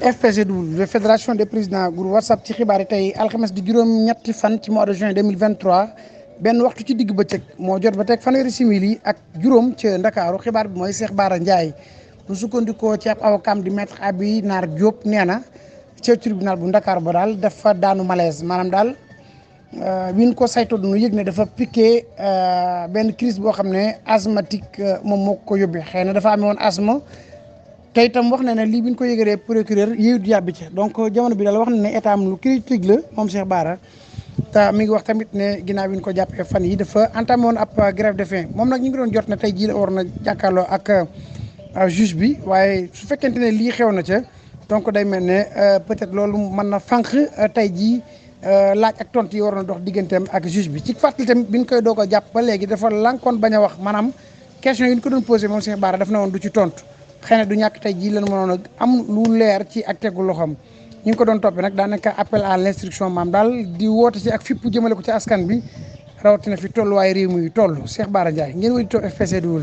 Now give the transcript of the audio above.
FPGW fédération des présidents groupe WhatsApp ci xibaar yi tey alxames di juróom-ñetti fan ci mois de juin 2023 benn waxtu ci digg bëccëg moo jot ba teg fanweeri simili ak juróom ca Ndakaaru xibaar bi mooy Cheikh Bara Ndiaye bu sukkandikoo ci ab avocat di maître Abi Naar Diop nee na ca tribunal bu Ndakaaru ba daal dafa daanu malaise maanaam daal win ko sayto du ñu yëg ne dafa piqué benn crise boo xam ne asthmatique moom moo ko yóbbee xëy na dafa amee woon asthme te itam wax na ne lii bi ñu ko yëgalee procureur yéewut yàbbi ca donc jamono bi daal wax na ne état am lu critique la moom Cheikh Bara te mi ngi wax tamit ne ginnaaw bi ñu ko jàppee fan yi dafa entamé woon ab grève de faim moom nag ñu ngi doon jot na tey jii la war na jàkkaarloo ak juge bi waaye su fekkente ne lii xew na ca donc day mel ne peut-être loolu mën na fànq tey jii laaj ak tontu yi war na dox digganteem ak juge bi ci fàttali tamit bi ñu koy doog a jàpp ba léegi dafa lankoon bañ a wax maanaam question yi ñu ko doon posé moom Cheikh Bara daf na woon du ci tontu. xëy na du ñàkk tey jii lan mënoon a am lu leer ci ak tegu loxoom ñu ngi ko doon toppee nag daanaka appel à l'instruction maam daal di woote ci ak fipp jëmale ko ci askan bi rawatina fi tolluwaay réew mi toll Cheikh Bara Ndiaye ngeen wéy di topp FPCW